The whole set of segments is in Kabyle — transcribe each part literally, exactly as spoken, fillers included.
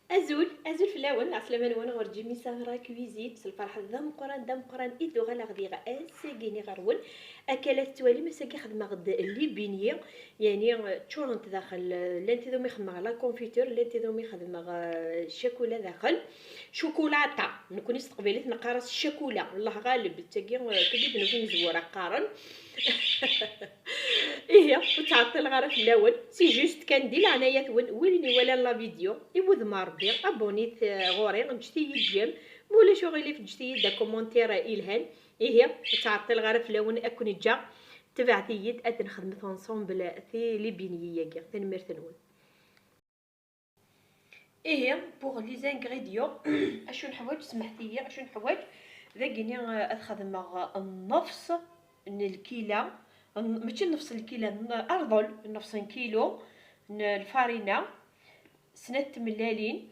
Azul, azul fell-awen, ɛeslama-nwen ɣur Jimmy Sahra Cuisine, s lferḥ d ameqqran, d ameqqran i d-uɣaleɣ diɣ ass-agi-nni ɣer-wen. Akka la tettwalim, ass-agi xedmeɣ-d les beignets, yani, eh, ččurent daxel, eh, llant tid umi xedmeɣ la confiture, llant tid umi xedmeɣ, eh, ccakula daxel. Cukulata, nekni s teqbaylit neqqar-as ccakula, Allah ɣaleb, d tagi, eh, tagi d nekni zewwura qqaren. Ihi, ur ttɛeṭṭileɣ ara fell-awen. Si juste kan di leɛnaya-twen, win iwalan la vidéo, i wudem n Ṛebbi, abonnez-vous, eh, ɣur-i, ǧǧet-iyi-d j'aime, ma ulac uɣilif, ǧǧet-iyi-d akomantir, eh, ilhan. Ihi, ur ttɛeṭṭileɣ ara fell-awen, ad ken-ǧǧeɣ, tebɛet-iyi-d, ad nexdmet ensemble ti les beignets-agi. Tanemmirt-nwen. Ihi, pour les ingrédients, acu neḥwaǧ, smeḥt-iyi, acu neḥwaǧ, dagini, eh, ad xedmeɣ nnefṣ n lkila, n-, mačči nnefṣ n lkila, n-, arḍel, nnefṣ n kilu n lfarina, snat tmellalin,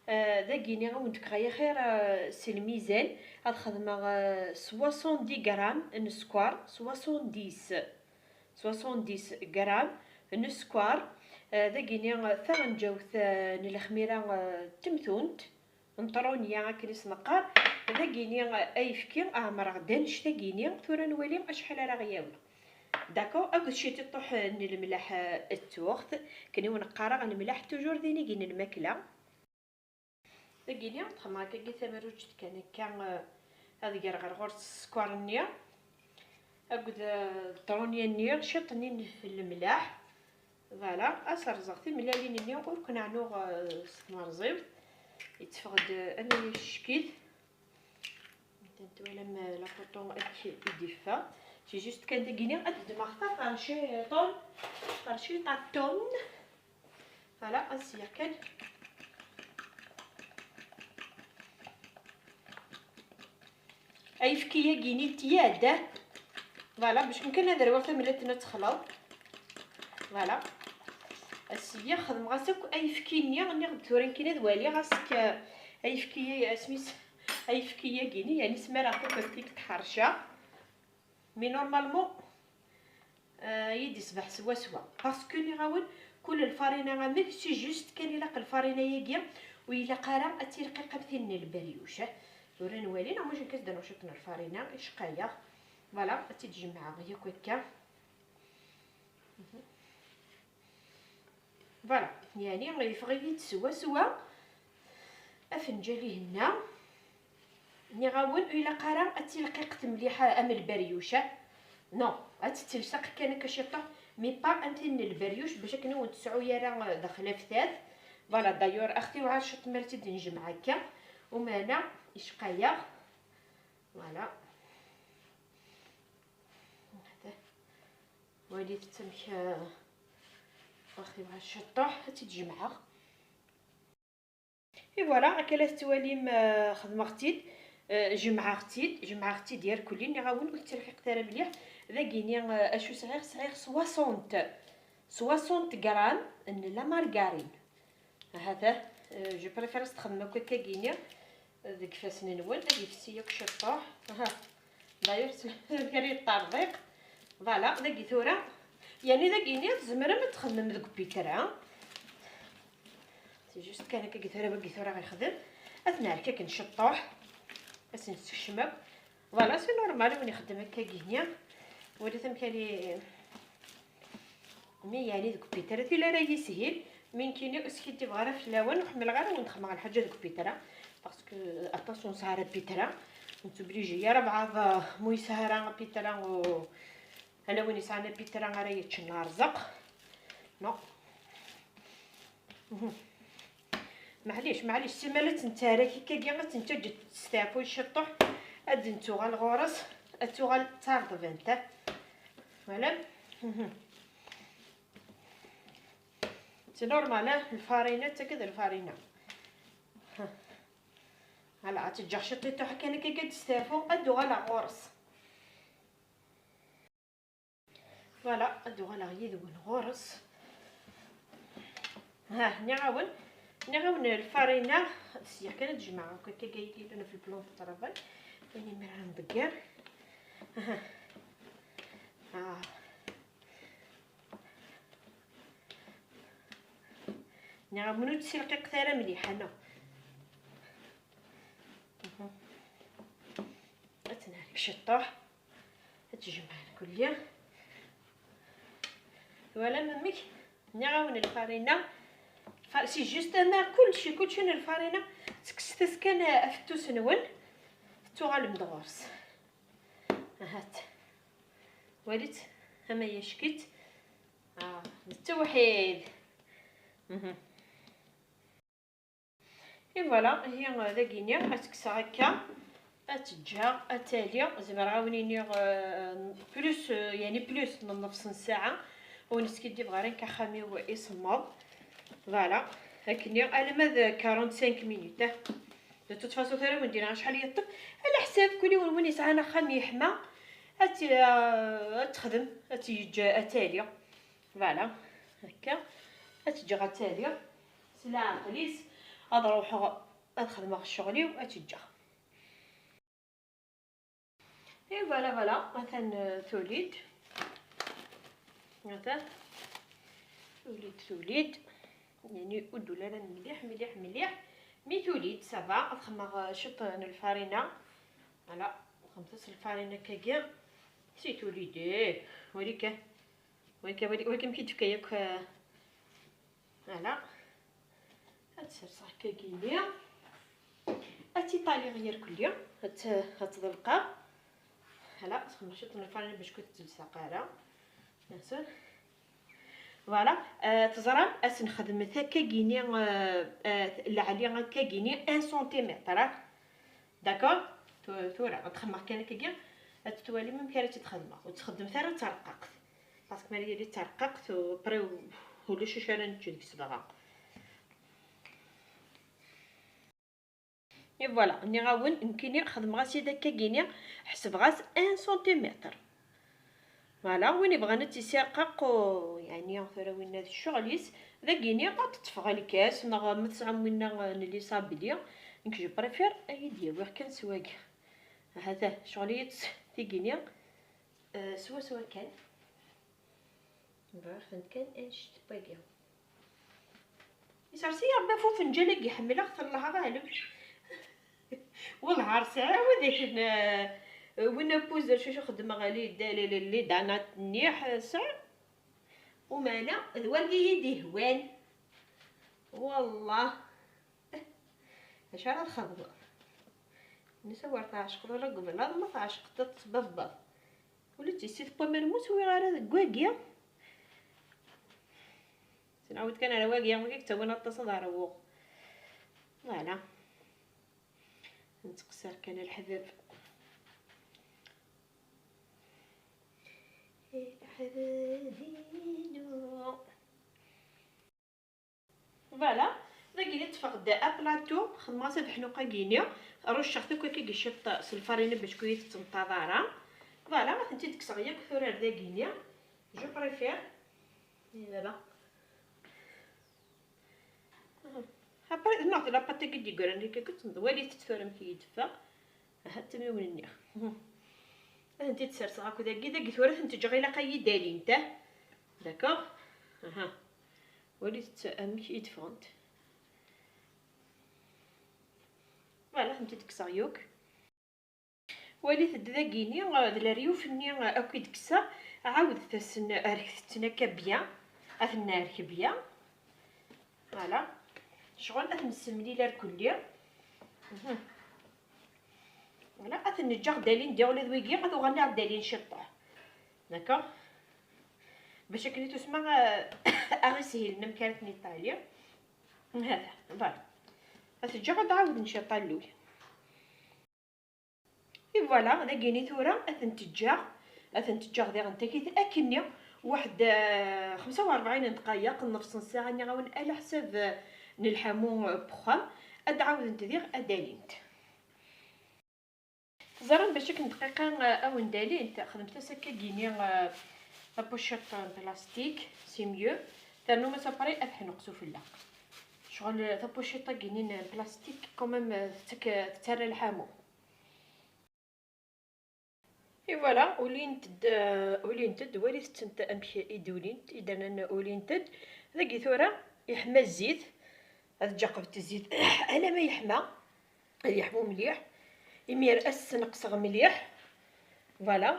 eh, dagini, ad wen-d-fkeɣ axir, eh, s lmizan, ad xedmeɣ, eh, soixante-dix grammes n sskeṛ, soixante-dix. Soixante-dix grammes n sskeṛ, eh, dagini, eh, taɣenǧawt, eh, n lexmira, eh, d temtunt, n ṭrunya akken i s-neqqar, dagini, eh, ayefki ɛemreɣ-d annect-agini, tura nwali acḥal ara ɣ-yawi. D'accord, akked ciṭiṭuḥ n lemleḥ, eh, d tuɣt, akken i wen-qqareɣ lemleḥ toujours d inigi n lmakla. Dagini, xedmeɣ akkagi tamruǧt kan akka, eh, ad greɣ ɣer ɣur-s sskeṛ-nni akked, eh, ṭrunya-nni, ciṭ-nni n lemleḥ. Voilà, ad serẓeɣ timellalin-nni ur ken-ɛnuɣ, eh, s tmerẓiwt. Yetteffeɣ-d, eh, am ayen icekk-it. Atan twalam, eh, la photo amek i d-iffeɣ. C'est juste kan dagini ad ddmeɣ taferciṭun, ferciṭaṭun. Voilà, ad s-yerr kan. Ayefki-agi-ni n tyad. Voilà, bac mkan ad rwiɣ tamellalt-nni ad texleḍ. Voilà. Ass-agi xedmeɣ-as akk ayefki-nni, nniɣ-d tura nekkini ad waliɣ ask ayefki-, asmi-s, ayefki-agi-ni, yani smareɣ takurt-ik tḥerca. Mais normalement, euh, i d-iṣbeḥ swaswa. Parce que nniɣ-awen, kul lfarina amek, c'est juste kan ilaq lfarina-agi, ur ilaq ara ad tili rqiqet am tin n lberyuc, eh. Tura nwali, neɣ mačči nekk ad s-d-rnuɣ ciṭ n lfarina, icqa-yaɣ. Voilà, ad tt-id-jemɛeɣ yakk akka. Voilà, yani yeffeɣ-iyi-d swaswa afenǧal-ihenna. Nniɣ-awen, ur ilaq ara ad tili rqiqet mliḥ am lberyuc, eh. Non, ad tettelseq kan akka ciṭuḥ, mais pas am tin n lberyuc, bac akken ur wen-tesɛu ara, euh, daxel aftat. Voilà, d'ailleurs, axti-w ɛad ciṭ mi ara tt-id-nejmeɛ akka, umana icqa-yaɣ. Voilà. Walit amek, euh, axti-w ɛad ciṭuḥ, ad tt-id-jemɛeɣ. Et voilà, akka la tettwalim, euh, xedmeɣ-tt-id, euh, jemɛeɣ-tt-id, jemɛeɣ-tt-id irkelli, nniɣ-awen ur tt-rqiqet ara mliḥ. Dagini, euh, acu sɛiɣ? Sɛiɣ soixante, soixante grammes n la margarine. Ahat, euh, je préfère ad s-txedmem akk akkagini, euh, deg ifassen-nwen, ad yefsi yakk ciṭuḥ. Aha. D'ailleurs, gar yeṭṭerḍiq. Voilà, dagi tura. Yani dagini tzemrem ad txedmem deg upitra. C'est juste kan akka, agi tura, wagi tura ɣ-ixdem. Ad t-nerk akken ciṭuḥ. Ad s-nessekcem akk. Voilà, c'est normal, win ixeddem akka gini. Walit amek ali, mi yani deg upitra, tili ara yishil. Mi nekkini ur skiddibeɣ ara fell-awen, ur ḥemmleɣ ara wen-xedmeɣ lḥaǧa deg upitra. Parce que aṭas ur nesɛi ara upitra. Ur nettoblijji ara bɛaḍ, euh, mu yesɛa ara upitra, u ala win yesɛan upitra ara yeččen rẓeq. Non. Mhm. Maɛlic, maɛlic, simmal ad tent-terr akkagi, ad tent-teǧǧ testeɛfu ciṭuḥ, ad d-nettuɣal ɣur-s, ad tuɣal d tareḍbant, eh? Voilà. Mhm. C'est normal, eh? Lfarina, d takka d lfarina. Voilà, ad tt-ǧǧeɣ ciṭuḥ kan akkagi ad d-testeɛfu, ad d-uɣaleɣ ɣur-s. Voilà, ad uɣaleɣ yid-wen ɣur-s. Ha, nniɣ-awen, nniɣ-awen lfarina, ad s-yefk kan ad jemɛeɣ akk akka, akka i yellan ɣef le plan de travail. Ayen imir ara nḍegger. Aha. Ah. Nniɣ-awen ur tt-silqiqet ara mliḥ, ana. Mhm. Ad tt-nerk ciṭṭuḥ. Ad tjemɛen kulli. Twalam amek? Nniɣ-awen lfarina. Fa-, si justement kulci, kulci n lfarina. Tekkset-as kan afettus-nwen. Tettuɣalem-d ɣur-s. Ahat. Walit, ama yack-itt. Ah, d ttewḥid. Mhm. Et voilà, ihi, euh, dagini, ad tt-kkseɣ akka, ad tt-ǧǧeɣ, ad tali, zemreɣ ad wen-iniɣ, euh, plus, euh, yani plus n nnefs n ssaɛa, ur neskiddibeɣ ara, nekk axxam-iw isemmeḍ. Voilà, akkenni, alamma d quarante-cinq minutes, ah. De toute façon, tura wen-d-iniɣ acḥal yeṭṭef, ala ḥsab, kul yiwen win yesɛan axxam yeḥma, ad t-, euh, ad texdem, ad tt-yeǧǧ, ad tali. Voilà, akka, ad tt-ǧǧeɣ ad tali, s leɛqel-is, ad ruḥeɣ ad xedmeɣ ccɣel-iw, ad tt-ǧǧeɣ. Et voilà, voilà, atan, euh, tuli-d. Atan. Tuli-d, tuli-d. Yani, ur d-uli ara mliḥ, mliḥ, mliḥ. Mi tuli-d, ça va, ad xedmeɣ, euh, ciṭ n lfarina. Voilà, xedmet-as lfarina akkagi. Si tuli-d, eh, wali kan. Wali kan, wali, wali kan mi k-id-tefka yakk, euh, Voilà. Ad tt-serseɣ akkagini. Ad tt-iṭaliɣ irkelli. Ad tt-, ad tt-ḍelqeɣ. Voilà, sxedmeɣ ciṭ n lfarina bac ur tettelsaq ara. Bien sûr. Voilà. Euh, teẓram, ad s-nexdem akkagini, euh, euh, lɛali akkagini un centimètre, ah. D'accord? Tu-, tura, ad xedmeɣ kan akkagi, ad twalim amek ara tt-id-xedmeɣ. Ur tt-xeddmet ara d tarqaqt. Parce que ma yili d tarqaqt, après, ulac acu ara nečč deg-s dɣa. Et voilà, nniɣ-awen, nekkini xedmeɣ-as-id akkagini, ḥesbeɣ-as un centimètre. Voilà, win yebɣan ad tt-isirqeq, u-, yeɛni tura winna d ccɣel-is, dagini ad teṭṭfeɣ lkas, neɣ ma tesɛam winna, euh, n les sablés, nekk je préfère ad yi-d-yawiɣ kan s wagi. Ahat ccɣel-is tigini, euh, swaswa kan. Bɣiɣ-tent kan annect n wagi. Isers-iyi Ṛebbi ɣef ufenǧal-agi, ḥemmleɣ-t, Allah aɛlem. Wellah ar sɛiɣ widak n, eh, win apuz d acu xeddmeɣ li, li, li, li danat nniḥ sɛiɣ. Umana d wagi i d-ihwan. Wallah. Acu ara txedmeḍ? Nisa wer tɛecqeḍ ula deg ublaḍ, ma tɛecqeḍ ad tesbabbeḍ. Ula d tissit n waman ur swiɣ ara deg wagi. Tenɛawed kan ar wagi, wagi yettawin aṭas ad ṛwuɣ. Voilà. Nettqeṣṣir kan a leḥbab. A leḥbab-inu. Voilà, dagi ṭṭfeɣ-d aplaṭu, xedmeɣ-as abeḥnuq-agi-ni, rucceɣ-t akk akka ciṭ s lfarina bac ur yi-tettenṭaḍ ara. Voilà, ad tent-id-kkseɣ yakk tura ar dagi-ni. Je préfère. Voilà. Après, non, la pâte-agi d-yeggran akka, walit-tt tura amek i yi-d-teffeɣ. Aha, d tamiwen-nni. Ad tent-id-serseɣ akk dagi, dagi tura ad tent-ǧǧeɣ ilaq ad iyi-d-alint, ah. D'accord? Aha. Walit-tt amek i d-ffɣent. Voilà, ad tent-id-kkseɣ yakk. Walit-d dagini, eh, d leryuf-nni, eh, akk i d-kkseɣ. Ɛawdet-asen, rket-ten akka bien. Ad ten-nerk bien. Voilà. Ccɣel ad ten-nessemlil ar kulli. Mhm. Voilà, ad ten-neǧǧ ad ɣ-d-alin diɣ ula d wigi, ad uɣalen ad ɣ-d-alin ciṭṭaḥ. D'accord? Bac akken i tusma, eh, ad ɣ-ishilen amek ara ten-iṭali. Hada, voilà. Ad t-ǧǧeɣ ad ɛawden ciṭṭaḥ llul. Et voilà, dagini tura ad tent-ǧǧeɣ, ad tent-ǧǧeɣ diɣen takit akkenni, waḥed, eh, xemsa u rebɛin n ddqayeq, nnefṣ n ssaɛa, nniɣ-awen, ala ḥsab, eh, n lḥamu, eh, n wexxam, ad d-ɛawdent diɣ ad d-alint. Teẓram bac akken dqiqa, eh, ad wen-d-alint, xedmet-as akkagini, eh, tapuciṭ n plastik, c'est mieux, ternum-as après abeḥnuq sufella. Ccɣel, eh, tapuciṭ-agi-ni n plastik, quand même, eh, tettak-, tettarra lḥamu. Et voilà, ulint-d, euh, ulint-d, walit-tent amek i d-ulint, i d-rnan ulint-d. Dagi tura, iḥma zzit, Ad ǧǧeɣ qbel zzit alamma yeḥma, ad yeḥmu mliḥ. Imir ad s-sneqseɣ mliḥ. Voilà,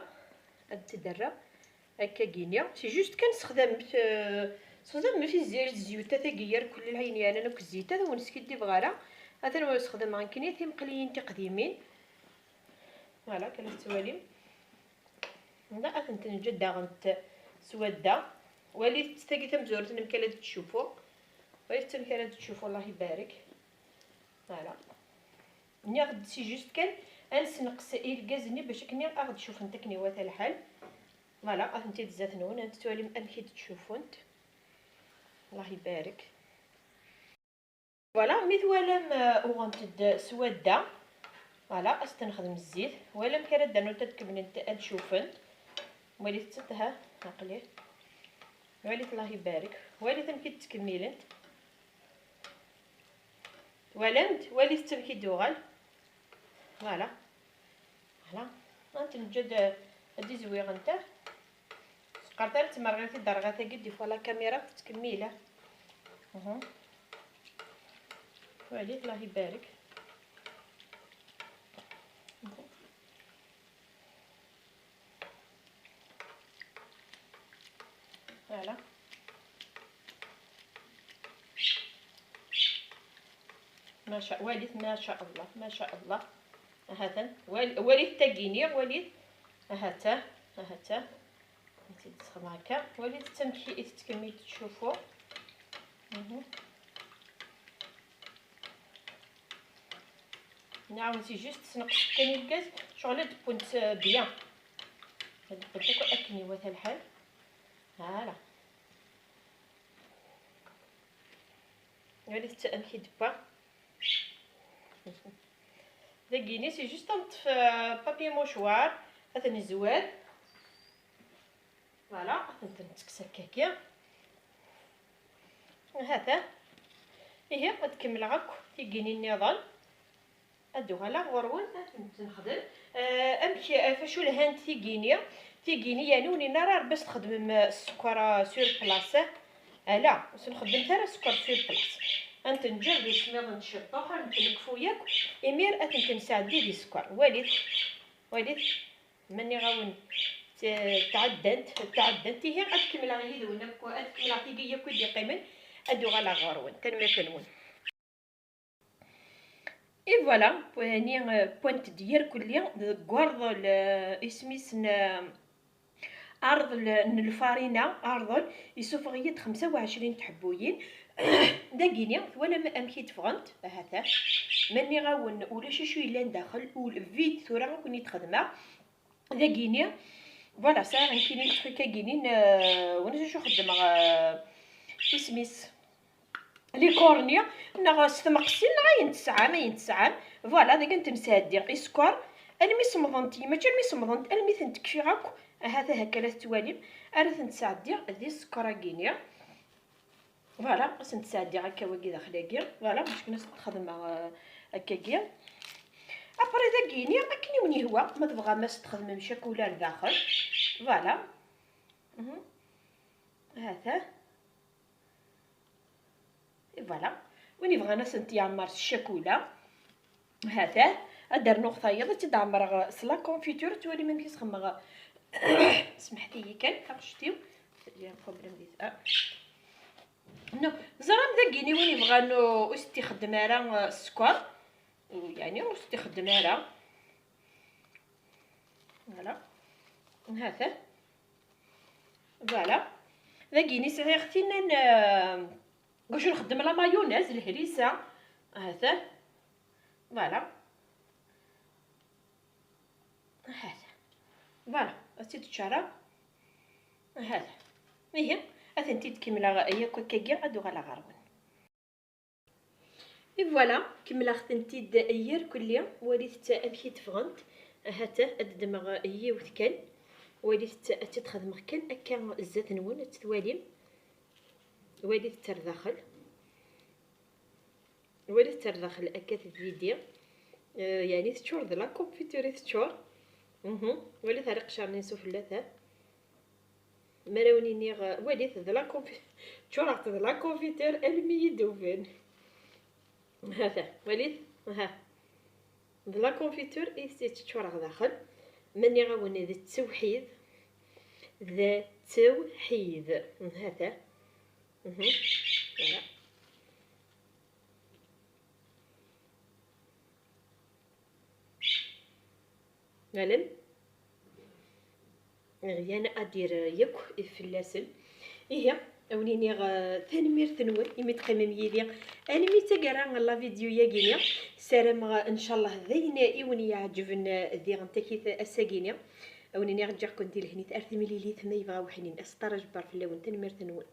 ad t-id-rreɣ akka gini. C'est juste kan sexdamet, euh, sexdamet izzir zzyuta tagi yar kulli lɛin yaran akk zzit, ad wen-skiddibeɣ ara. Atan ur sexdameɣ nekkni timeqliyin tiqdimin. Voilà, kan ad tettwalim. Da ad tent-neǧǧa daɣent s wadda. Walit tagi tamezwarut amek ara d-tcufu. Walit amek ara d-tcufu, Allah ibarek. Voilà. Nniɣ-d c'est juste kan ad nesneqs irgazen-nni bac akken ad ɣ-d-cufent akken iwata lḥal. Voilà, atenti d zdat-nwen, ad tettwalim amek i d-ttcufunt. Allah ibarek. Voilà, mi twalam, euh, uɣent-d s wadda. Voilà, ad s-ten-nexdem zzit. Walam kra ad d-rnunt ad kemmlent ad cufent. Walit-tent, ha, aqli. Walit, Allah ibarek. Walit amek i d-ttkemmilent. Twalam-d? Walit amek i d-uɣal. Voilà. Voilà. Ad tent-neǧǧ ad, ad d-izwiɣent. Seqqart ara tmerɣilt i derɣa tagi, des fois la caméra tettkemmil. Mhm. Walit, Allah ibarek. Voilà. ما شاء، walit, ما شاء الله، ما شاء الله. Ahatan, wal-, walit tagini, walit. Ahata, ahata. Nti d-sxedmeɣ akka. Walit amek i tettkemmil tettcufu. Mhm. Nɛawen c'est juste sneqs kan irgazen, ccɣel ad wwent, euh, bien. Ad wwent akk akken iwata lḥal. Voilà. Walit amek i d-tewwa. Dagini c'est juste ad neṭṭef, euh, papier mouchoir, ad t-nezwar. Voilà, ad tent-nettekkes akkagi. Hata. Ihi, ad kemmleɣ akk tigini nniḍen. Ad uɣaleɣ ɣur-wen, ad tent-nexdem. Eh, amek, eh, ɣef acu lhant tigini? Tigini, yani, ur nenni ara rebbi ad s-txedmem, eh, sskeṛ, eh, sur place. Ala, ur s-nxeddem ara sskeṛ sur place. Ad tent-nǧer di tesmiḍ n tciṭṭuḥ, ad tent-nekfu yakk, imir ad tent-nesɛeddi di sskeṛ. Walit, walit. Ma nniɣ-awen, t-, tɛeddant, tɛeddant, ihi ad kemmleɣ yid-wen akk, ad kemmleɣ tigi yakk i d-yeqqimen, ad uɣaleɣ ɣer-wen. Tanemmirt-nwen. Et voilà, yani, euh, wwant-d irkelli deg urḍel, euh, isem-is n, euh, arḍel n lfarina, arḍel, yessufeɣ-iyi-d xemsa u ɛecrin tḥebbuyin. Dagini, twalam amek i d-ffɣent? Ahat. Ma nniɣ-awen, ulac acu yellan daxel, ul-, vide tura i ken-id-xedmeɣ. Dagini, voilà, sɛiɣ nekkini le truc-agini n, euh, ulac acu xeddmeɣ, euh, isem-is, les cornets, neɣ s tmeqsin, neɣ ayen tesɛam, ayen tesɛam. Voilà, dagi ad ten-nesɛeddi i sskeṛ, almi semmḍent, mačči almi semmḍent, almi tent-kfiɣ akk, ahat aha akka la tettwalim, ara tent-sɛeddiɣ di sskeṛ-agini. Voilà, ad tent-sɛeddiɣ akka wagi daxel-agi. Voilà, bac kan ad xedmeɣ, euh, akkagi. Après dagini, akken i wen-yehwa, ma tebɣam ad s-txedmem cakula ar daxel. Voilà. Mhm. Hata. Et voilà. Win yebɣan ad sent-yeɛmer s ccakula. Hata. Ad d-rnuɣ tayeḍ, ad tt-id-ɛemreɣ s la confiture, ad twalim amek i s-xemmeɣ. Smeḥt-iyi kan, taqect-iw. Il y a un problème di ta. No. Ẓram dagini win yebɣan ur, ur s-t-ixeddem ara, uh, sskeṛ. Yani ur s-t-ixeddem ara. Voilà. Hata. Voilà. Dagini sɛiɣ tinan, euh, bac nxeddem la mayonnaise, lhrisa. Hata. Voilà. Hata. Voilà. Ad tt-id-ččareɣ. Hata. Ihi, ad tent-id-kemmleɣ yakk akkagi, ad uɣaleɣ ɣer-wen. Et voilà, kemmleɣ-tent-id yir kulli, walit-tt amek i d-ffɣent. Ahat ad ddmeɣ yiwet kan, walit-tt ad tt-id-xedmeɣ kan akka zdat-nwen, ad tt-twalim. Walit-tt ar daxel. Walit-tt ar daxel akka tdidi. Euh, yani teččur d la confiture i teččur. Mhm. Walit ar iqecren-is ufella ta. Mi ara wen-iniɣ, walit, d la confi-, ččureɣ-tt d la confiture almi i d-uben. Hata, walit, aha. D la confiture i s-yetteččureɣ daxel. Ma nniɣ-awen d ttewḥid, d ttewḥid. Hata. Mhm. Voilà. Ɣalen. Ɣyan adir yakk i fell-asen. Ihi, a wen-iniɣ, eh, tanemmirt-nwen imi teqqimem yid-i almi d taggara n la vidéo-yagi-ni. Ssarameɣ, ncallah, d ayen i wen-iɛeǧben, eh, diɣen takit ass-agi-ni. A wen-iniɣ, ǧǧiɣ-ken di lehni ar timlilit, ma yebɣa weḥnin, aseṭṭar ajebbar fell-awen, tanemmirt-nwen.